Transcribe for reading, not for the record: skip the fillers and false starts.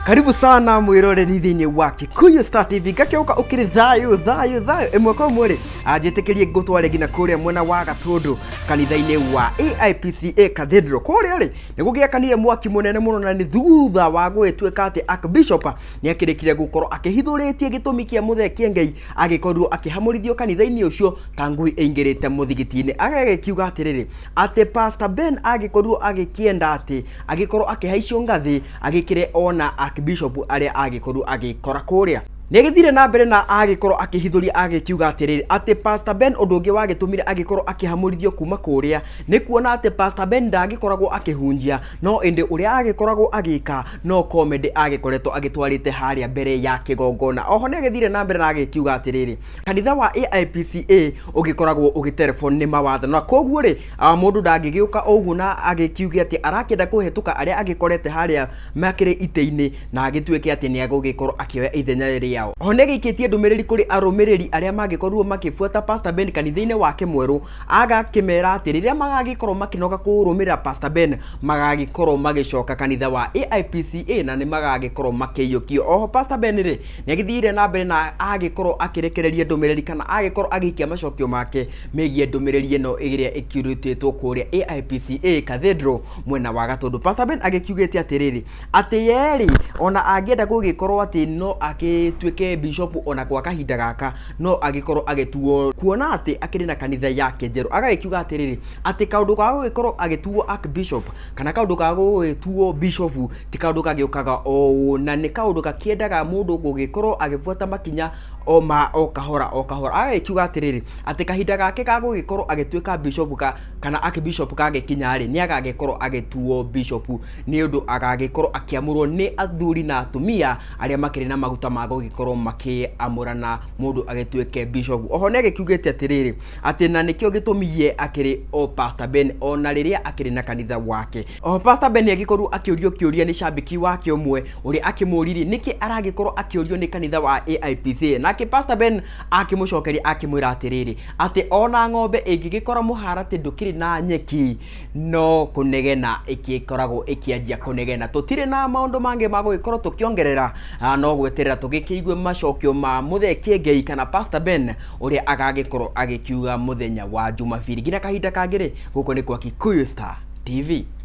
Karibu sana mwiroreri thiini wa Kikuyu Star TV. Ngakĩũka ũkĩrĩ thayũ thayũ thayũ ĩmwe kwa ĩmwe rĩ, anjĩtĩkĩrie ngũtware nginya kũrĩa mwena wa Gatũndũ, kanitha-inĩ wa AIPCA Cathedral. Kũrĩa rĩ, nĩ gũgĩakanire mwaki mũnene mũno, na nĩ thutha wa gũgĩtuĩka atĩ Archbishop nĩ akĩrĩkire gũkorwo akĩhithũrĩtie gĩtũmi kĩa Mũthee Kĩengei agĩkorirwo akĩhamũrithio kanitha-inĩ ũcio ta ngui ĩingĩrĩte mũthigiti-inĩ. Agagĩkiuga atĩrĩrĩ, atĩ Pastor Ben agĩkorirwo agĩkĩenda atĩ agĩkorwo akĩhaicio ngathĩ agĩkĩre ona Archbishop arĩa agĩkorirwo agĩkora kũrĩa. Nĩ agĩthire na mbere na agĩkorwo akĩhithũria, agĩkiuga atĩrĩrĩ, atĩ Pastor Ben, ũndũ ũngĩ wagĩtũmire agĩkorwo akĩhamũrithio kuma kũrĩa nĩ kuona atĩ Pastor Ben ndagĩkoragwo akĩhunjia, no ĩndĩ ũrĩa agĩkoragwo agĩka no comedy agĩkoretwo agĩtwarĩte harĩa mbere ya kĩgongona. Oho nĩ agĩthire na mbere na agĩkiuga atĩrĩrĩ, kanitha wa AIPCA ũgĩkoragwo ũgĩterebwo nĩ mawatho, na koguo rĩ, mũndũ ndangĩgĩũka ũguo na agĩkiuge atĩ arakĩenda kũhetũka arĩa agĩkorete harĩa makĩrĩ itĩ-inĩ na agĩtuĩke atĩ nĩ agũgĩkorwo akĩoya ithenya rĩao. Oho nĩ agĩikĩtie ndũmĩrĩri kũrĩ arũmĩrĩri arĩa mangĩkorirwo makĩbuata Pastor Ben kanitha-inĩ wake mwerũ, agakĩmera atĩ rĩrĩa magagĩkorwo makĩnoga kũrũmĩrĩra Pastor Ben, magagĩkorwo magĩcoka kanitha wa AIPCA na nĩ magagĩkorwo makĩiyũkio. Oho Pastor Ben rĩ, nĩ agĩthire na mbere na agĩkorwo akĩrekereria ndũmĩrĩri kana agĩkorwo agĩikia macokio make megiĩ ndũmĩrĩri ĩno ĩrĩa ĩkĩrutĩtwo kũrĩa AIPCA Cathedral mwena wa Gatũndũ. Pastor Ben agĩkiugĩte atĩrĩrĩ, atĩ yerĩ ona angĩenda gũgĩkorwo atĩ no agĩtuĩke bishop ona kwa kahinda gaka, no agĩkorwo agĩtuo kuona atĩ akĩrĩ na kanitha yake njerũ. Agagĩkiuga atĩrĩrĩ, atĩ kaũndũ ga gũgĩkorwo agĩtuo archbishop kana kaũndũ ga gũgĩtuo bishop ti kaũndũ gagĩũkaga o ũũ, na nĩ kaũndũ gakĩendaga mũndũ gũgĩkorwo agĩbuata makinya o ma o kahora o kahora. Agagĩkiuga atĩrĩrĩ, atĩ kahinda gake ga gũgĩkorwo agĩtuĩka bishop kana archbishop gagĩkinya rĩ, nĩ agagĩkorwo agĩtuo bishop, nĩ ũndũ agagĩkorwo akĩamũrwo nĩ athuri na atumia arĩa makĩrĩ na maguta ma gũgĩkorwo makĩamũrana mũndũ agĩtuĩke bishop. Oho nĩ agĩkiugĩte atĩrĩrĩ, atĩ na nĩkĩo gĩtũmi ye akĩrĩ o Pastor Ben ona rĩrĩa akĩrĩ na kanitha wake. Oho Pastor Ben agĩkorirwo akĩũrio kĩũria nĩ cambĩki wake ũmwe ũrĩa akĩmũririe nĩkĩ aragĩkorwo akĩũrio nĩ kanitha wa AIPCA, nake Pastor Ben akĩmũcokeria akĩmwĩra atĩrĩrĩ, atĩ ona ng'ombe ĩngĩgĩkora mũharatĩ ndũkĩrĩ na nyeki, no kũnegena ĩkĩkoragwo ĩkĩanjia kũnegena. Tũtirĩ na maũndũ mangĩ ma gũgĩkorwo tũkĩongerera, no gweterera tũgĩkĩigue macokio ma Mũthee Kĩengei kana Pastor Ben ũrĩa agagĩkorwo agĩkiuga mũthenya wa Jumabiri. Nginya kahinda kangĩ rĩ, gũkũ nĩ kwa Kikuyu Star TV.